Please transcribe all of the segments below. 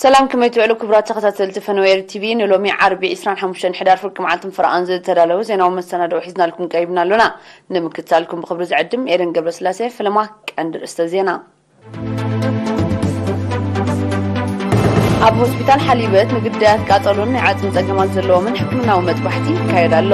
ሰላም፣ ከመይ ትውዕሉ ክቡራት ተኸታተልቲ ፈነወ ኤሪ ቲቪ? ንሎሚ ዓርቢ ዕስራን ሓሙሽተን ሕዳር ፍርቂ መዓልትን ፍርቓን ዝተዳለወ ዜናዊ መሰናድኦ ሒዝናልኩም ቀሪብና ኣሎና። ንምክትታልኩም ብኽብሪ ዝዕድም ኤደን ገብረስላሴ። ፈለማ ቀንዲ ርእስተ ዜና። ኣብ ሆስፒታል ሓሊበት ንግዳያት ቃጸሎን ናይ ዓጽሚ ጸገማት ዘለዎምን ሕክምናዊ መጥባሕቲ ይካየድ ኣሎ።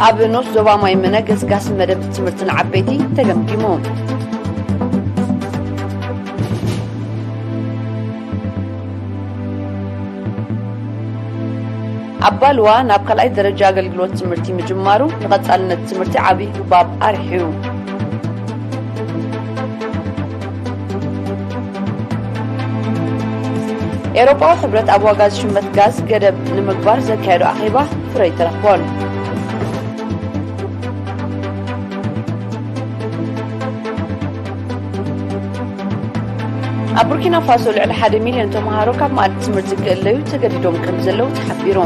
ኣብ ንኡስ ዞባ ማይ ምነ ገስጋስ መደብ ትምህርቲ ንዓበይቲ ተገምጊሙ። ኣብ ባልዋ ናብ ካልኣይ ደረጃ ኣገልግሎት ትምህርቲ ምጅማሩ ንቐጻልነት ትምህርቲ ዓብዪ ህባብ ኣርሕዩ። ኤውሮጳዊ ሕብረት ኣብ ዋጋ ዝሽመት ጋዝ ገደብ ንምግባር ዘካየዶ ኣኼባ ፍረ ኣይተረኽቦን። ኣብ ቡርኪና ፋሶ ልዕሊ ሓደ ሚልዮን ተምሃሮ ካብ መኣዲ ትምህርቲ ክእለዩ ተገዲዶም ከም ዘለዉ ተሓቢሩ።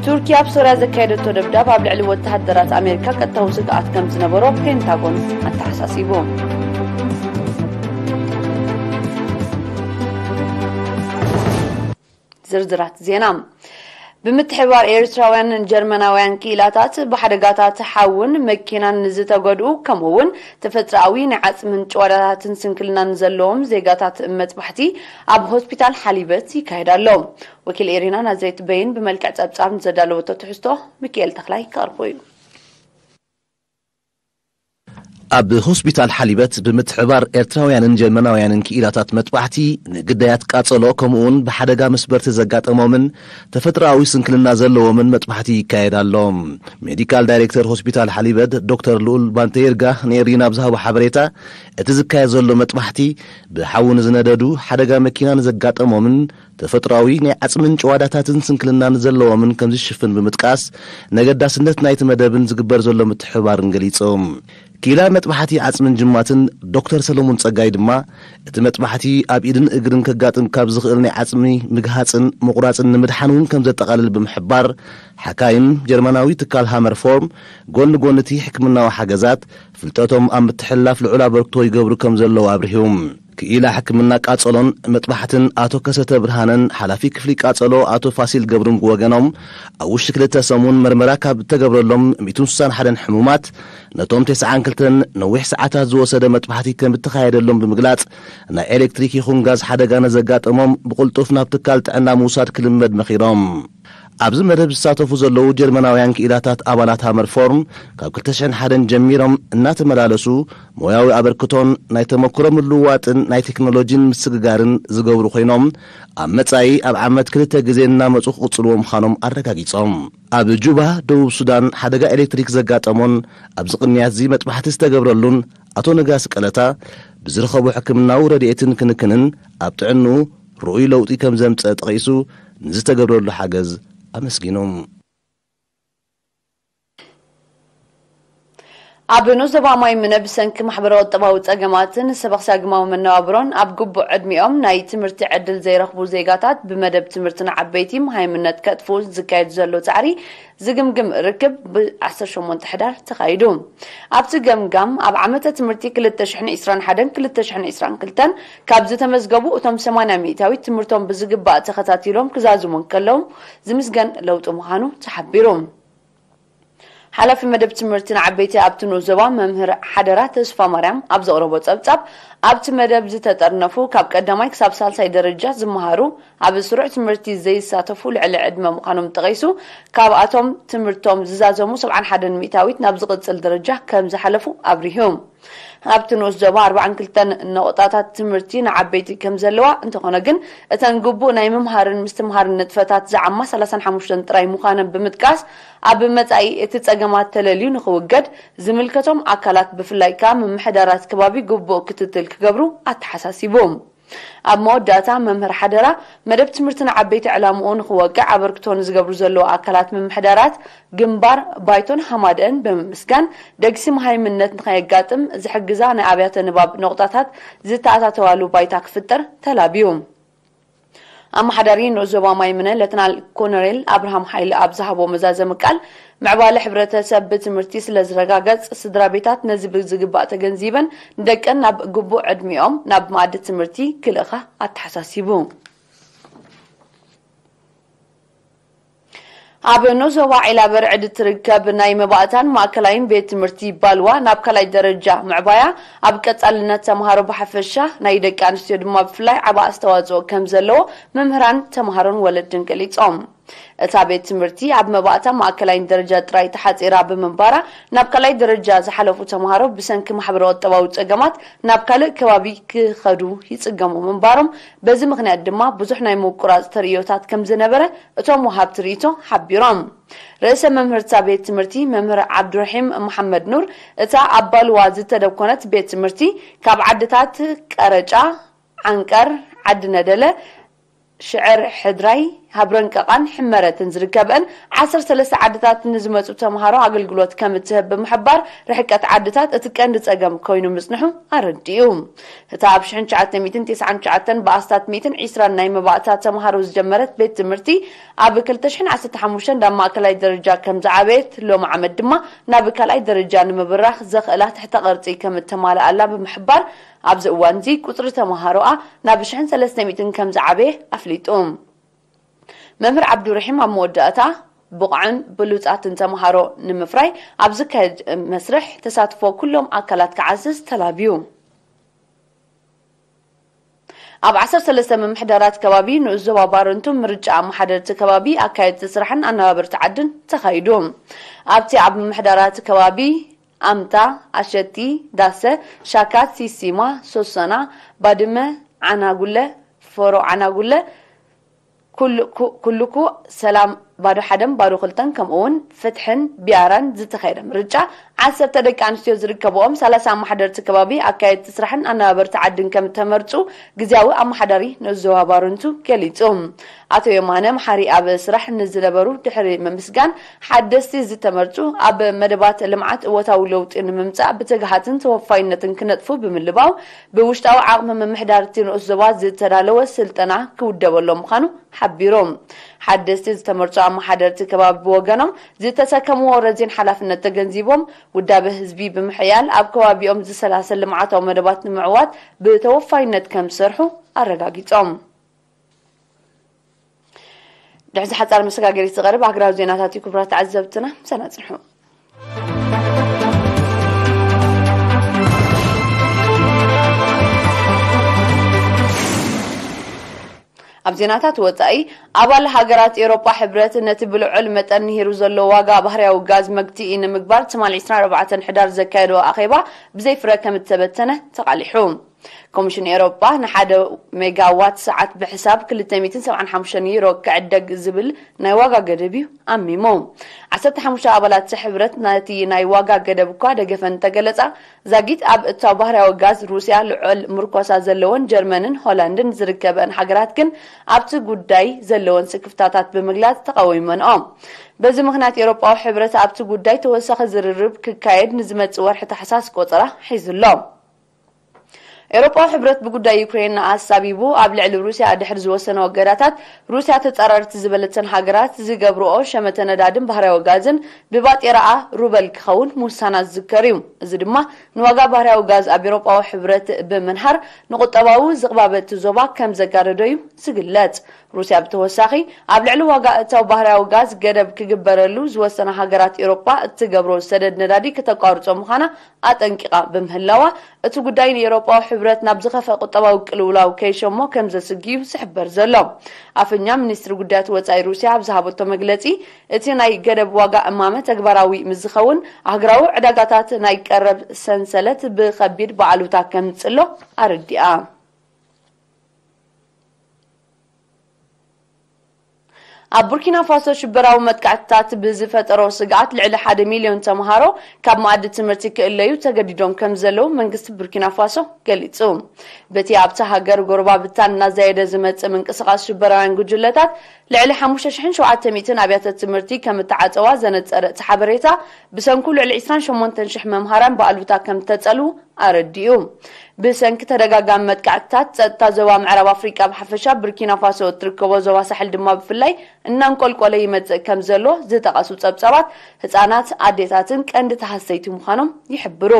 ቱርኪ ኣብ ሶርያ ዘካየደቶ ደብዳብ ኣብ ልዕሊ ወተሃደራት ኣሜሪካ ቀጥታዊ ስግኣት ከም ዝነበሮ ፔንታጎን ኣተሓሳሲቡ። ዝርዝራት ዜና። ብምትሕብባር ኤርትራውያንን ጀርመናውያን ክኢላታት ብሓደጋታት ሓውን መኪናን ንዝተጎድኡ፣ ከምኡ እውን ተፈጥሮኣዊ ናይ ዓጽምን ጭዋዳታትን ስንክልናን ዘለዎም ዜጋታት መጥባሕቲ ኣብ ሆስፒታል ሓሊበት ይካየድ ኣሎ። ወኪል ኤሪና ናዝሬት በይን ብመልክዕ ጸብጻብ ንዘዳለወቶ ትሕዝቶ ሚካኤል ተኽላይ ክቐርቦ እዩ። ኣብ ሆስፒታል ሓሊበት ብምትሕባር ኤርትራውያንን ጀርመናውያንን ክኢላታት መጥባሕቲ ንግዳያት ቃጸሎ፣ ከምኡውን ብሓደጋ መስበርቲ ዘጋጠሞምን ተፈጥሮኣዊ ስንክልና ዘለዎምን መጥባሕቲ ይካየድ ኣሎ። ሜዲካል ዳይሬክተር ሆስፒታል ሓሊበት ዶክተር ልኡል ባንተየርጋ ንኤሪና ኣብ ዝሃቦ ሓበሬታ፣ እቲ ዝካየድ ዘሎ መጥባሕቲ ብሓዊ ንዝነደዱ፣ ሓደጋ መኪና ንዘጋጠሞምን ተፈጥሮኣዊ ናይ ዓጽምን ጭዋዳታትን ስንክልናን ዘለዎምን ከም ዝሽፍን ብምጥቃስ፣ ነገዳስነት ናይቲ መደብን ዝግበር ዘሎ ምትሕብባርን ገሊጹ። ክኢላ መጥባሕቲ ዓጽምን ጅማትን ዶክተር ሰለሙን ጸጋይ ድማ፣ እቲ መጥባሕቲ ኣብ ኢድን እግርን ከጋጥም ካብ ዝኽእል ናይ ዓጽሚ ምግሃጽን ምቑራጽን ንምድሓን እውን ከም ዘጠቓልል ብምሕባር፣ ሓካይም ጀርመናዊ ትካል ሃመር ፎርም ጎኒ ጎኒ እቲ ሕክምናዊ ሓገዛት፣ ፍልጠቶም ኣብ ምትሕልላፍ ልዑል ኣበርክቶ ይገብሩ ከም ዘለዉ ኣብሪሁ። ክኢላ ሕክምና ቃጸሎን መጥባሕትን ኣቶ ከሰተ ብርሃነን ሓላፊ ክፍሊ ቃጸሎ ኣቶ ፋሲል ገብሩን ብወገኖም፣ ኣብ ውሽጢ ክልተ ሰሙን መርመራ ካብ እተገብረሎም ሚእትን ስሳን ሓደን ሕሙማት፣ ነቶም ተስዓን ክልተን ነዊሕ ሰዓታት ዝወሰደ መጥባሕቲ ከም እተኻየደሎም ብምግላጽ፣ ናይ ኤሌክትሪክ ይኹን ጋዝ ሓደጋ ነዘጋጠሞም ብቕልጡፍ ናብ ትካል ጥዕና ምውሳድ ክልመድ መኺሮም። ኣብዚ መደብ ዝሳተፉ ዘለዉ ጀርመናውያን ክኢላታት ኣባላት ሃመር ፎርም፣ ካብ ክልተ ሽሕን ሓደን ጀሚሮም እናተመላለሱ፣ ሞያዊ ኣበርክቶን ናይ ተመክሮ ምልውዋጥን ናይ ቴክኖሎጂን ምስግጋርን ዝገብሩ ኮይኖም፣ ኣብ መጻኢ ኣብ ዓመት ክልተ ግዜ እናመጹ ክቕጽልዎ ምዃኖም ኣረጋጊጾም። ኣብ ጁባ፣ ደቡብ ሱዳን፣ ሓደጋ ኤሌክትሪክ ዘጋጠሞን ኣብዚ ቅንያት እዚ መጥባሕቲ ዝተገብረሉን ኣቶ ነጋሲ ቀለታ፣ ብዝረኸቦ ሕክምናዊ ረድኤትን ክንክንን ኣብ ጥዕንኡ ርኡይ ለውጢ ከም ዘምጸ ጠቒሱ፣ ንዝተገብረሉ ሓገዝ ኣመስጊኑ። ኣብ ንኡስ ዞባ ማይ ምነ ብሰንኪ ማሕበራዊ ቁጠባዊ ጸገማትን ሰበኽ ሳግማዊ መነባብሮን ኣብ ግቡእ ዕድሚኦም ናይ ትምህርቲ ዕድል ዘይረኽቡ ዜጋታት ብመደብ ትምህርቲ ንዓበይቲ መሃይምነት ከጥፍኡ ዝካየድ ዘሎ ጻዕሪ ዝግምግም ርክብ ብ ዓሰርተ ሸሞንተ ሕዳር ተኻይዱ። ኣብቲ ገምጋም ኣብ ዓመተ ትምህርቲ ክልተ ሽሕን ዕስራን ሓደን ክልተ ሽሕን ዕስራን ክልተን ካብ ዝተመዝገቡ እቶም ሰማንያ ሚእታዊት ትምህርቶም ብዝግባእ ተኸታቲሎም ክዛዝሙ እንከለዉ ዝምስገን ለውጢ ምዃኑ ተሓቢሩ። ሓላፊ መደብ ትምህርቲ ንዓበይቲ ኣብቲ ንኡስ ዞባ መምህር ሓደራ ተስፋ ማርያም ኣብ ዘቕረቦ ጸብጻብ፣ ኣብቲ መደብ ዝተጠርነፉ ካብ ቀዳማይ ክሳብ ሳልሳይ ደረጃ ዝመሃሩ ኣብ ስሩዕ ትምህርቲ ዘይሳተፉ ልዕሊ ዕድመ ምዃኖም ጠቒሱ፣ ካብኣቶም ትምህርቶም ዝዛዘሙ ሰብዓን ሓደን ሚእታዊት ናብ ዝቕጽል ደረጃ ከም ዝሓለፉ ኣብሪሁ። ኣብቲ ንኡስ ዞባ ኣርባዓን ክልተን ነቑጣታት ትምህርቲ ንዓበይቲ ከም ዘለዋ እንተኾነ ግን፣ እተን ግቡእ ናይ ምምሃርን ምስትምሃርን ንጥፈታት ዝዓማ ሰላሳን ሓሙሽተን ጥራይ ምዃነን ብምጥቃስ፣ ኣብ መጻኢ እቲ ጸገማት ተለልዩ ንኽውገድ ዝምልከቶም ኣካላት ብፍላይ ከኣ ምምሕዳራት ከባቢ ግቡእ ክትትል ክገብሩ ኣተሓሳሲቡ። ኣብ መወዳእታ መምህር ሓደራ፣ መደብ ትምህርቲ ንዓበይቲ ዕላምኡ ንኽወቅዕ ኣበርክቶ ንዝገብሩ ዘለዉ ኣካላት ምምሕዳራት፣ ግንባር፣ ባይቶን ሃማደአን ብምምስጋን፣ ደግሲ መሃይምነት ንኸየጋጥም ዝሕግዛ ናይ ኣብያተ ንባብ ነቑጣታት ዝተኣታተዋሉ ባይታ ክፍጠር ተላብዩ። ኣመሓዳሪ ንኡስ ዞባ ማይምነ ሌተናል ኮሎኔል ኣብርሃም ሓይለ ኣብ ዝሃቦ መዛዘሚ ቃል፣ ምዕባለ ሕብረተሰብ ብትምህርቲ ስለ ዝረጋገጽ፣ ስድራ ቤታት ነዚ ብዝግባእ ተገንዚበን ንደቀን ናብ ግቡእ ዕድሚኦም ናብ መኣዲ ትምህርቲ ክልእኻ ኣተሓሳሲቡ። ኣብ ንኡስ ዞባ ዒላ በርዕድ እትርከብ ናይ መባእታን ማእከላይን ቤት ትምህርቲ ባልዋ ናብ ካልኣይ ደረጃ ምዕባያ፣ ኣብ ቀጻልነት ተምሃሮ ብሓፈሻ ናይ ደቂ ኣንስትዮ ድማ ብፍላይ ዓቢ ኣስተዋጽኦ ከም ዘለዎ መምህራን፣ ተምሃሮን ወለድን ገሊጾም። እታ ቤት ትምህርቲ ኣብ መባእታ ማእከላይን ደረጃ ጥራይ ተሓጺራ ብምንባራ፣ ናብ ካልኣይ ደረጃ ዝሓለፉ ተምሃሮ ብሰንኪ ማሕበረ ቁጠባዊ ጸገማት ናብ ካልእ ከባቢ ክኸዱ ይጽገሙ ምንባሮም፣ በዚ ምኽንያት ድማ ብዙሕ ናይ ምቁራጽ ተርእዮታት ከም ዝነበረ እቶም ወሃብቲ ርእይቶ ሓቢሮም። ርእሰ መምህርታ ቤት ትምህርቲ መምህር ዓብዱረሒም መሓመድ ኑር፣ እታ ኣብ ባልዋ ዝተደኮነት ቤት ትምህርቲ ካብ ዓድታት ቀረጫ፣ ዓንቀር፣ ዓዲ ነደለ፣ ሽዕር ሕድራይ፣ ሃብረን ቀቓን ሕመረትን ዝርከበን ዓሰርተ ሰለስተ ዓድታት ንዝመጹ ተምሃሮ ኣገልግሎት ከም እትህብ ብምሕባር፣ ርሕቀት ዓድታት እቲ ቀንዲ ጸገም ኮይኑ ምጽንሑ ኣረዲኡ። እታ ኣብ ሽሕን ትሽዓተ ሚእትን ተስዓን ትሽዓተን ብኣስታት ሚእትን ዕስራን ናይ መባእታ ተምሃሮ ዝጀመረት ቤት ትምህርቲ፣ ኣብ ክልተ ሽሕን ዓሰርተ ሓሙሽተን ናብ ማእከላይ ደረጃ ከም ዝዓበየት፣ ሎሚ ዓመት ድማ ናብ ካልኣይ ደረጃ ንምብራኽ ዘኽእላ ትሕተ ቅርጺ ከም እተማልኣላ ብምሕባር፣ ኣብዚ እዋንዚ ቁጽሪ ተምሃሮኣ ናብ ሽሕን ሰለስተ ሚእትን ከም ዝዓበየ ኣፍሊጡ። መምህር ዓብዱረሒም ኣብ መወዳእታ፣ ብቑዕን ብሉጻትን ተምሃሮ ንምፍራይ ኣብ ዝካየድ መስርሕ ተሳትፎ ኩሎም ኣካላት ክዓዝዝ ተላብዩ። ኣብ ዓሰርተ ሰለስተ ምምሕዳራት ከባቢ ንኡስ ዞባ ባረንቱ ምርጫ ኣመሓደርቲ ከባቢ፣ ኣካየድቲ ስራሕን ኣነባበርቲ ዓድን ተኻይዱ። ኣብቲ ኣብ ምምሕዳራት ከባቢ ኣምታ፣ ኣሸቲ፣ ዳሰ፣ ሻካት፣ ሲሲማ፣ ሶሰና፣ ባድመ፣ ዓናጉለ፣ ፎሮ ዓናጉለ፣ ኩሉ-፣ ኩ-፣ ኩልኩ ሰላም ባዶ ሓደን ባዶ ክልተን ከምኡ እውን ፍትሕን ቢያራን ዝተኻየደ ምርጫ፣ ዓሰርተ ደቂ ኣንስትዮ ዝርከብኦም ሰላሳ ኣመሓደርቲ ከባቢ፣ ኣካየድቲ ስራሕን ኣነባበርቲ ዓድን ከም ተመርጹ ግዝያዊ ኣመሓዳሪ ንኡስ ዞባ ባረንቱ ገሊጹ። ኣቶ የማነ መሓሪ ኣብ ስራሕ ንዝነበሩ ድሕሪ ምምስጋን፣ ሓደስቲ ዝተመርጹ ኣብ መደባት ልምዓት እወታዊ ለውጢ ንምምጻእ ብትግሃትን ተወፋይነትን ክነጥፉ ብምልባው፣ ብውሽጣዊ ዓቕሚ ምምሕዳር እቲ ንኡስ ዞባ ዝተዳለወ ስልጠና ክውደበሎም ምዃኑ ሓቢሮም። ሓደስቲ ዝተመርጹ ኣመሓደርቲ ከባቢ ብወገኖም፣ ዝተሰከምዎ ረዚን ሓላፍነት ተገንዚቦም፣ ውዳበ ህዝቢ ብምሕያል ኣብ ከባቢኦም ዝሰላሰል ልምዓታዊ መደባት ንምዕዋት ብተወፋይነት ከም ዝሰርሑ ኣረጋጊጾም። ድሕዚ ሓጻር መሰጋገሪት ዝቐርብ ሃገራዊ ዜናታት እዩ። ክቡራት ተዓዘብትና፣ ምሳና ጽንሑ። ኣብ ዜናታት ወጻኢ፣ ኣባል ሃገራት ኤውሮጳ ሕብረት ነቲ ብልዑል መጠን ንሂሩ ዘሎ ዋጋ ባህርያዊ ጋዝ መግትኢ ንምግባር ትማሊ ዕስራን ኣርባዕተን ሕዳር ዘካየዶ ኣኼባ ብዘይፍረ ከም እተበተነ ተቓሊሑ። ኮሚሽን ኤውሮጳ ንሓደ ሜጋዋት ሰዓት ብሕሳብ ክልተ ሚእትን ሰብዓን ሓሙሽተን ዩሮ ክዕደግ ዝብል ናይ ዋጋ ገደብ እዩ ኣሚሙ። ዓሰርተ ሓሙሽተ ኣባላት ሕብረት ነቲ ናይ ዋጋ ገደብ እኳ ደገፈን እንተገለጻ፣ ዛጊት ኣብ እታው ባህርያዊ ጋዝ ሩስያ ልዑል ምርኮሳ ዘለወን ጀርመንን ሆላንድን ዝርከበን ሃገራት ግን ኣብቲ ጉዳይ ዘለወን ስክፍታታት ብምግላጽ ተቓዊመንኦ። በዚ ምኽንያት ኤውሮጳዊ ሕብረት ኣብቲ ጉዳይ ተወሳኺ ዝርርብ ክካየድ ንዝመጽእ ወርሒ ታሕሳስ ቆጸራ ሒዙ ኣሎ። ኤውሮጳዊ ሕብረት ብጉዳይ ዩክሬን ኣሳቢቡ ኣብ ልዕሊ ሩስያ ድሕሪ ዝወሰኖ እገዳታት፣ ሩስያ ተጻራርቲ ዝበለተን ሃገራት ዝገብርኦ ሸመተ ነዳድን ባህርያዊ ጋዝን ብባጤራኣ ሩበል ክኸውን ምውሳና ዝዝከር እዩ። እዚ ድማ ንዋጋ ባህርያዊ ጋዝ ኣብ ኤውሮጳዊ ሕብረት ብምንሃር ንቁጠባዊ ዝቕባበ እቲ ዞባ ከም ዘጋደዶ እዩ ዝግለጽ። ሩስያ ብተወሳኺ ኣብ ልዕሊ ዋጋ እታው ባህርያዊ ጋዝ ገደብ ክግበረሉ ዝወሰና ሃገራት ኤውሮጳ እትገብሮ ሰደድ ነዳዲ ክተቋርጾ ምዃና ኣጠንቂቓ ብምህላዋ፣ እቲ ጉዳይ ንኤውሮጳዊ ሕብረት ናብ ዝኸፍአ ቁጠባዊ ቅልውላው ከይሸሞ ከም ዘስግእ እዩ ዝሕበር ዘሎ። ኣፈኛ ሚኒስትሪ ጉዳያት ወጻኢ ሩስያ ኣብ ዝሃበቶ መግለጺ፣ እቲ ናይ ገደብ ዋጋ እማመ ተግባራዊ ምስ ዝኸውን፣ ኣህጉራዊ ዕዳጋታት ናይ ቀረብ ሰንሰለት ብኸቢድ ብኣሉታ ከምጽሎ ኣረዲኣ። ኣብ ቡርኪና ፋሶ ሽበራዊ መጥቃዕትታት ብዝፈጠሮ ስግኣት ልዕሊ ሓደ ሚልዮን ተምሃሮ ካብ መኣዲ ትምህርቲ ክእለዩ ተገዲዶም ከም ዘለዉ መንግስቲ ቡርኪና ፋሶ ገሊጹ። በቲ ኣብታ ሃገር ጎረባብታ እናዛየደ ዝመጽእ ምንቅስቓስ ሽበራውያን ጉጅለታት ልዕሊ ሓሙሽተ ሽሕን ሸውዓተ ሚእትን ኣብያተ ትምህርቲ ከም እተዓጸዋ ዘነጸረ እቲ ሓበሬታ፣ ብሰንኩ ልዕሊ ዕስራን ሸሞንተን ሽሕ መምሃራን ብኣሉታ ከም እተጸልዉ ኣረዲኡ። ብሰንኪ ተደጋጋሚ መጥቃዕትታት ጸጥታ ዞባ ምዕራብ ኣፍሪቃ ብሓፈሻ፣ ቡርኪና ፋሶ እትርከቦ ዞባ ሳሕል ድማ ብፍላይ እናንቆልቆለ ይመጽእ ከም ዘሎ ዝጠቐሱ ጸብጻባት፣ ህጻናት፣ ኣዴታትን ቀንዲ ተሃሰይቲ ምዃኖም ይሕብሩ።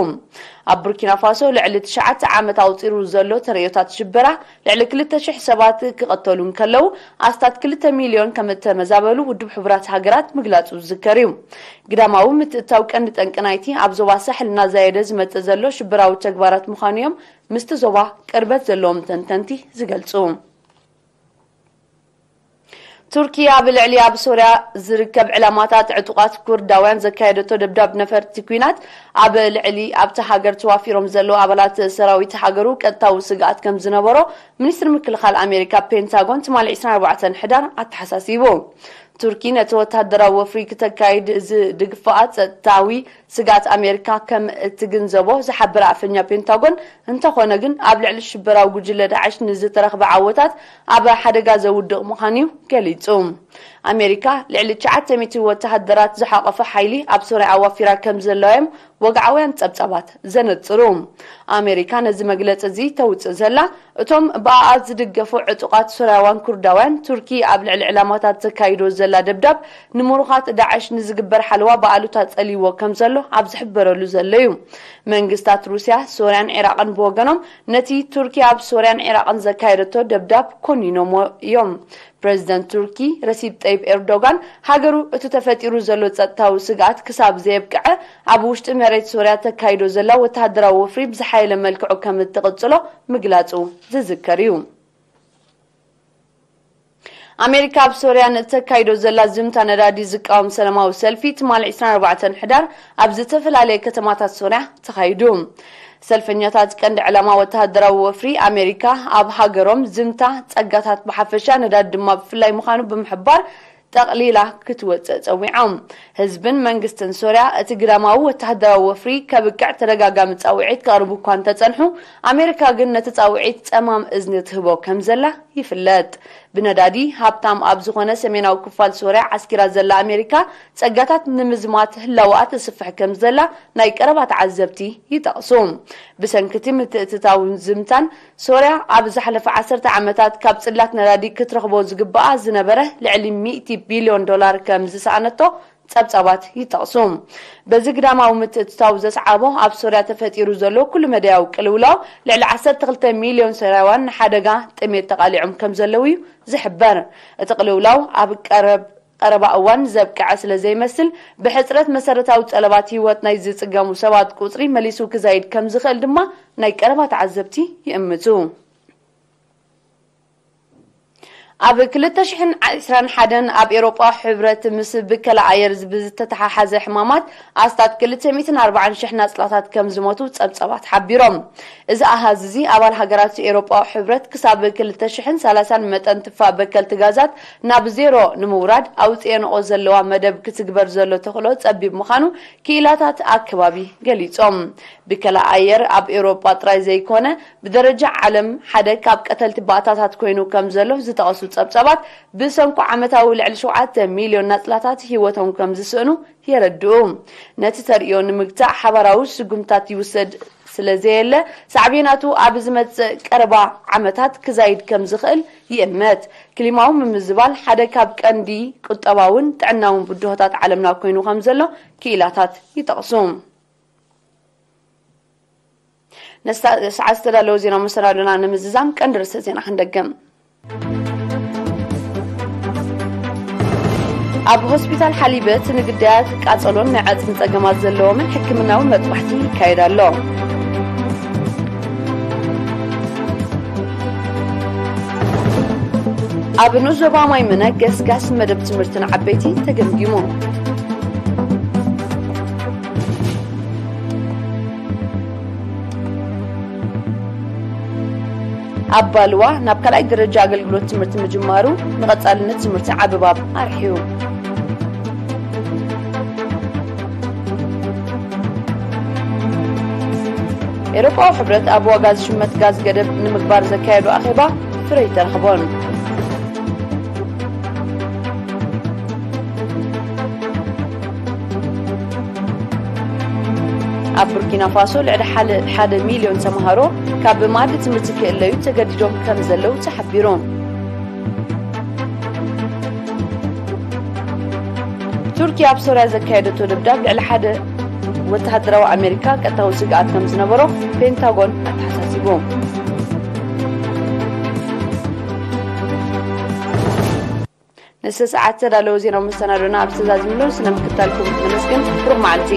ኣብ ቡርኪና ፋሶ ልዕሊ ትሽዓተ ዓመት ኣቑጺሩ ዘሎ ተርእዮታት ሽበራ፣ ልዕሊ ክልተ ሽሕ ሰባት ክቐተሉ እንከለዉ፣ ኣስታት ክልተ ሚልዮን ከም እተመዛበሉ ውድብ ሕቡራት ሃገራት ምግላጹ ዝዝከር እዩ። ግዳማዊ ምትእትታው ቀንዲ ጠንቂ ናይቲ ኣብ ዞባ ሳሕል እናዛየደ ዝመጽእ ዘሎ ሽበራዊ ተግባራት ምዃኑ እዮም ምስቲ ዞባ ቅርበት ዘለዎም ተንተንቲ ዝገልጹ። ቱርኪ ኣብ ልዕሊ ኣብ ሶርያ ዝርከብ ዕላማታት ዕጡቓት ኩርዳውያን ዘካየደቶ ደብዳብ ነፈርቲ ኲናት፣ ኣብ ልዕሊ ኣብታ ሃገር ተዋፊሮም ዘለዉ ኣባላት ሰራዊት ሃገሩ ቀጥታዊ ስግኣት ከም ዝነበሮ ሚኒስትሪ ምክልኻል ኣሜሪካ ፔንታጎን ትማሊ ዕስራን ኣርባዕተን ሕዳር ኣተሓሳሲቡ። ቱርኪ ነቲ ወተሃደራዊ ወፍሪ ክተካይድ ዝድግፍኣ ጸጥታዊ ስግኣት ኣሜሪካ ከም እትግንዘቦ ዝሓበረ ኣፈኛ ፔንታጎን፣ እንተኾነ ግን ኣብ ልዕሊ ሽበራዊ ጉጅለ ዳዕሽ ንዝተረኽበ ዓወታት ኣብ ሓደጋ ዘውድቕ ምዃኑ እዩ ገሊጹ። ኣሜሪካ ልዕሊ ትሽዓተ ሚእቲ ወተሃደራት ዝሓቖፈ ሓይሊ ኣብ ሶርያ ኣዋፊራ ከም ዘለዋ እዮም ወግዓውያን ጸብጻባት ዘነጽሩ። ኣሜሪካ ነዚ መግለጺ እዚ ተውጽእ ዘላ፣ እቶም ብኣኣ ዝድገፉ ዕጡቓት ሶርያውያን ኩርዳውያን፣ ቱርኪ ኣብ ልዕሊ ዕላማታት ዘካይዶ ዘላ ደብዳብ፣ ንምሩኻት ዳዕሽ ንዝግበር ሓለዋ ብኣሉታ ጸልይዎ ከም ዘሎ ኣብ ዝሕበረሉ ዘሎ እዩ። መንግስታት ሩስያ፣ ሶርያን ዒራቕን ብወገኖም፣ ነቲ ቱርኪ ኣብ ሶርያን ዒራቕን ዘካየደቶ ደብዳብ ኮኒኖሞ እዮም። ፕሬዚደንት ቱርኪ ረሲፕ ጠይብ ኤርዶጋን፣ ሃገሩ እቲ ተፈጢሩ ዘሎ ጸጥታዊ ስግኣት ክሳብ ዘየብቅዐ፣ ኣብ ውሽጢ መሬት ሶርያ ተካይዶ ዘላ ወተሃደራዊ ወፍሪ ብዝሓየለ መልክዑ ከም እትቕጽሎ ምግላጹ ዝዝከር እዩ። ኣሜሪካ ኣብ ሶርያ ንእተካይዶ ዘላ ዝምታ ነዳዲ ዝቃወም ሰላማዊ ሰልፊ ትማሊ ዕስራን ኣርባዕተን ሕዳር ኣብ ዝተፈላለየ ከተማታት ሶርያ ተኻይዱ። ሰልፈኛታት ቀንዲ ዕላማ ወተሃደራዊ ወፍሪ ኣሜሪካ ኣብ ሃገሮም ዝምታ፣ ጸጋታት ብሓፈሻ፣ ነዳዲ ድማ ብፍላይ ምዃኑ ብምሕባር፣ ጠቕሊላ ክትወጽእ ጸዊዖም። ህዝብን መንግስትን ሶርያ እቲ ግዳማዊ ወተሃደራዊ ወፍሪ ከብቅዕ ተደጋጋሚ ጻውዒት ከቕርቡ እኳ እንተጸንሑ፣ ኣሜሪካ ግን ነቲ ጻውዒት ጸማም እዝኒ ትህቦ ከም ዘላ ይፍለጥ። ብነዳዲ ሃብታም ኣብ ዝኾነ ሰሜናዊ ክፋል ሶርያ ዓስኪራ ዘላ ኣሜሪካ፣ ጸጋታት ንምዝማት ህላወኣ ትስፍሕ ከም ዘላ ናይ ቀረባ ተዓዘብቲ ይጠቕሱ። ብሰንኪ እቲ ምትእትታውን ዝምታን፣ ሶርያ ኣብ ዝሓለፈ ዓሰርተ ዓመታት ካብ ጽላት ነዳዲ ክትረኽቦ ዝግብኣ ዝነበረ ልዕሊ ሚእቲ ቢልዮን ዶላር ከም ዝሰኣነቶ ጸብጻባት ይጠቕሱ። በዚ ግዳማዊ ምትእትታው ዘስዓቦ ኣብ ሶርያ ተፈጢሩ ዘሎ ኩሉ መዳያዊ ቅልውላው፣ ልዕሊ ዓሰርተ ክልተ ሚልዮን ሶርያውያን ንሓደጋ ጥሜት ተቓሊዖም ከም ዘለዉ እዩ ዝሕበር። እቲ ቅልውላው ኣብ ቀረብ ቀረባ እዋን ዘብቅዐ ስለ ዘይመስል፣ ብሕጽረት መሰረታዊ ጠለባት ህይወት ናይ ዝጽገሙ ሰባት ቁጽሪ መሊሱ ክዛይድ ከም ዝኽእል ድማ ናይ ቀረባ ተዓዘብቲ ይእምቱ። ኣብ ክልተ ሽሕን ዕስራን ሓደን ኣብ ኤውሮጳ ሕብረት ምስ ብከላ ኣየር ብዝተተሓሓዘ ሕማማት ኣስታት ክልተ ሚእትን ኣርባዓን ሽሕ ናጽላታት ከም ዝሞቱ ጸብጻባት ሓቢሮም። እዚ ኣሃዝ እዚ ኣባል ሃገራት ኤውሮጳ ሕብረት ክሳብ ክልተ ሽሕን ሰላሳን መጠን ትፋ በከልቲ ጋዛት ናብ ዜሮ ንምውራድ ኣውጽኤንኦ ዘለዋ መደብ ክትግበር ዘሎ ተኽእሎ ጸቢብ ምዃኑ ክኢላታት ኣከባቢ ገሊጾም። ብከላ ኣየር ኣብ ኤውሮጳ ጥራይ ዘይኮነ፣ ብደረጃ ዓለም ሓደ ካብ ቀተልቲ ባእታታት ኮይኑ ከም ዘሎ ዝጠቐሱ ጸብጻባት፣ ብሰንኩ ዓመታዊ ልዕሊ ሸውዓተ ሚልዮን ናጽላታት ህይወቶም ከም ዝስእኑ የረድኡ። ነቲ ተርእዮ ንምግታእ ሓባራዊ ስጉምታት ይውሰድ ስለ ዘየለ፣ ሳዕቤናቱ ኣብ ዝመጽእ ቀረባ ዓመታት ክዛይድ ከም ዝኽእል ይእመት። ክሊማዊ ምምዝባል ሓደ ካብ ቀንዲ ቁጠባውን ጥዕናውን ብድሆታት ዓለምና ኮይኑ ከም ዘሎ ክኢላታት ይጠቕሱ። ነስታ ሰዓት ዝተዳለወ ዜና መሰናዶና ንምዝዛም ቀንዲ ርእሰ ዜና ክንደግም። ኣብ ሆስፒታል ሓሊበት ንግዳያት ቃጸሎን ናይ ዓጽሚ ጸገማት ዘለዎምን ሕክምናዊ መጥባሕቲ ይካየድ ኣሎ። ኣብ ንኡስ ዞባ ማይ ምነ ገስጋስ መደብ ትምህርቲ ንዓበይቲ ተገምጊሙ። ኣብ ባልዋ ናብ ካልኣይ ደረጃ ኣገልግሎት ትምህርቲ ምጅማሩ ንቐጻልነት ትምህርቲ ዓቢ ባብ ኣርሕዩ። ኤውሮጳዊ ሕብረት ኣብ ዋጋ ዝሽመት ጋዝ ገደብ ንምግባር ዘካየዶ ኣኼባ ፍረ ኣይተረኽቦን። ኣብ ቡርኪና ፋሶ ልዕሊ ሓደ ሚልዮን ተምሃሮ ካብ መኣዲ ትምህርቲ ክእለዩ ተገዲዶም ከም ዘለዉ ተሓቢሩ። ቱርኪ ኣብ ሶርያ ዘካየደቶ ደብዳብ ልዕሊ ሓደ ወተሃደራዊ ኣሜሪካ ቀጥታዊ ስግኣት ከም ዝነበሮ ፔንታጎን ኣተሓሳሲቡ። ንሰዓት ተዳለወ ዜና መሰናዶና ኣብ ዝተዛዝምሉ ስለ ምክታልኩም ነመስግን። ብሩኽ መዓልቲ።